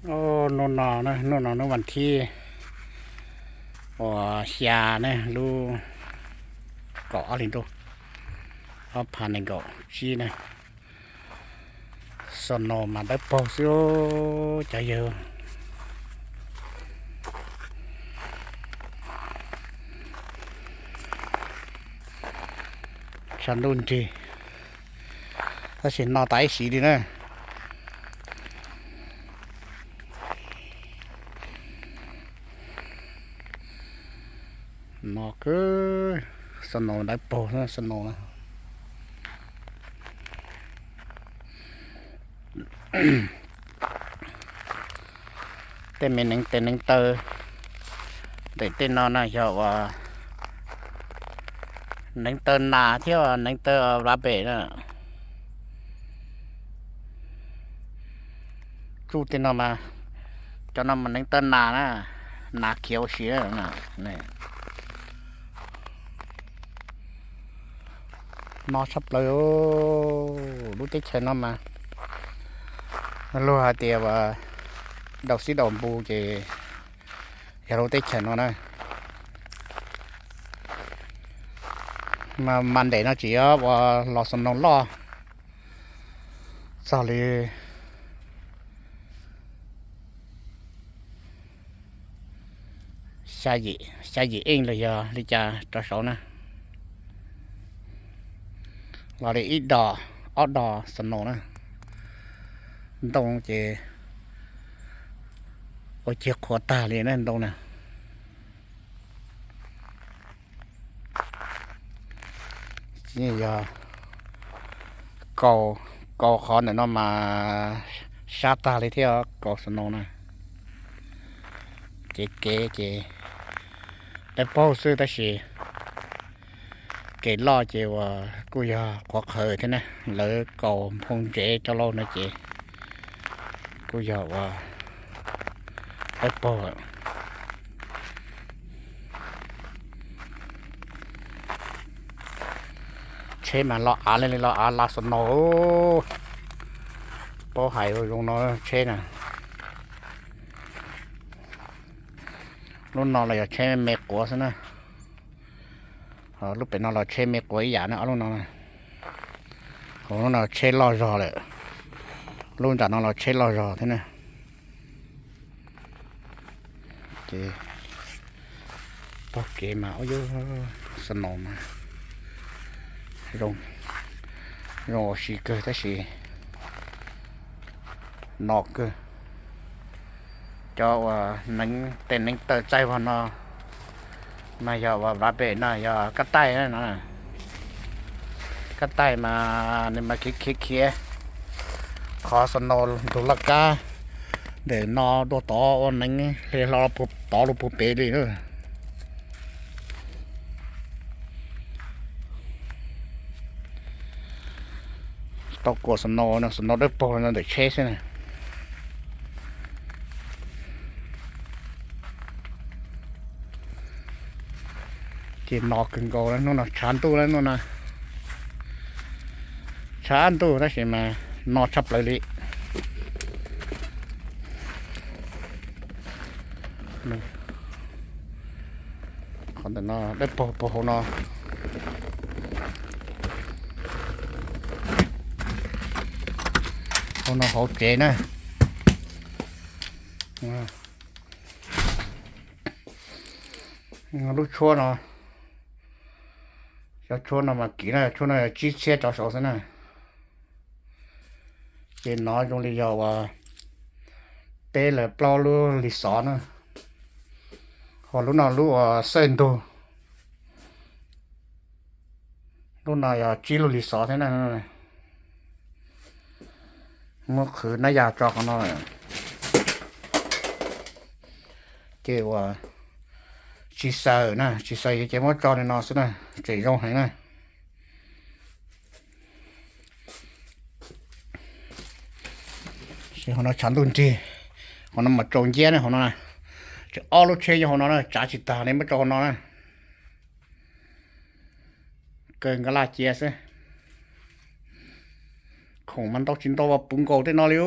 Hnub no, hnub no hnub vas thib uas xya ne, lub kaum ob hlis ntuj, ob phav nees nkaum tsib ne. Snow mas dawb paug xwb cov yawg. Tshav ntuj nrig, tab sis no tas ib sim li na. No kawg, snow dawb paug, snow na. Tej me neev tes neev taw ntawm tej no na yog uas neev taw nas thiab neev taw rabbit na. Tsuj tej no mas, cov no mas neev taw nas na, nas khiav ua si. No tshaj plaws lub teb chaws no mas luag hais tias uas daus xib daus npus ces yog lub teb chaws no na. Mas Monday no tsis yog uas los snow loj txog li xya yim inch los yog li cas rov saud na. Los li ib dos, ob dos snow na. Ntoo ces ua cig qhuav tag li na ntoo na. Yog kaus, kaus qhov ntawm no mas sab tag li thiab, kaus snow na. Ces kev ces dawb paug xwb tab sis kev loj ces uas kuj yog qhuav qhawv thiab na, lawv kaus nphoo ntsev rau lauj no ces kuj yog uas dawb paug. Tsheb mas los av li los av las snow, paub hais zoo no tsheb na. Lub no los yog tsheb me quav xwb na. Lub pem no los tsheb me quav ib yam na, ob lub no. Hauv lub no tsheb loj zog lawm, lub nram no los tsheb loj zog thiab na. Ces taug kev mas ua yub snow mas zoo ua si kawg tab sis no kawg. Cov uas neev tes neev taw txaij vog no mas yog uas rabbit no yog kab taij no. Kab taij mas nws mas khiav khiav khiav qhov snow ntug laj kab ntawm no dua tod ua neev hlo tod los puag pem li na. Tau kuam snow no, snow dawb paug no ntawm tsheb xwb na. Ces no kawg nkaus lawm, hnub no tshav ntuj lawm, hnub no tshav ntuj tab sis mas no tshaj plaws li. Qhov ntawm no dawb paug puag hauv no, hauv no hauv tsev na. Lub tshuab no, cov tshuab no mas kim na, tshuab no yog tsib txhiab tso saud xwb na. Ces no zoo li yog uas peb los plaub lub lis xov na, ho lub no lub uas xawj ntug, lub no yog tsib lub lis xov thiab na. Muab qhwv nab yas tso qhov no, ces uas tsis xaws na, tsis xaws ces muab tso li no xwb na, tseem zoo heev na. Hauv no tshav ntuj nrig, hauv no mas tsaus nciab ne, hauv no na. Tseem ob lub tsheb nyob hauv no na, tsav tsis tag li muab tso hauv no na. Kaw nkag laj cia xwb. Khoom mas ntau tsis ntau puv nkaus tej no li.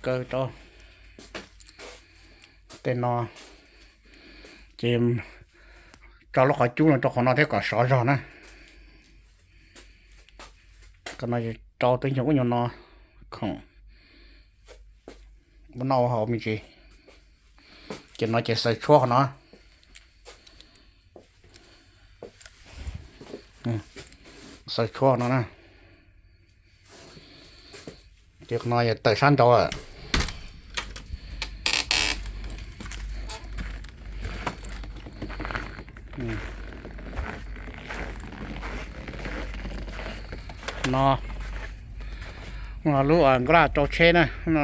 Kaw rau tej no, ces tso lub qhov cub no rau qhov no thiab kom sov zog na. Qhov no rau twb nyuag ub nyuag no, khoom ua noj ua haus me ntsis. Ces no ces xaws tshuab qhov no. Xaws tshuab no na. Ces qhov no yog tawm sab nraud lawm. No, lub nqaj rau tsheb na,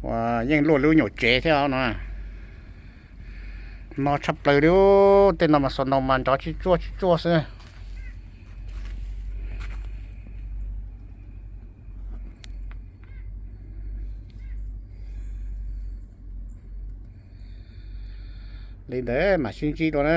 uas yeej luaj lub nyuam tsev thiab no. No tshaj plaws li, tej no mas xaus no mas nrov tsib tsuaj tsib tsuaj xwb. Li ntawd mam sib ntsib dua na.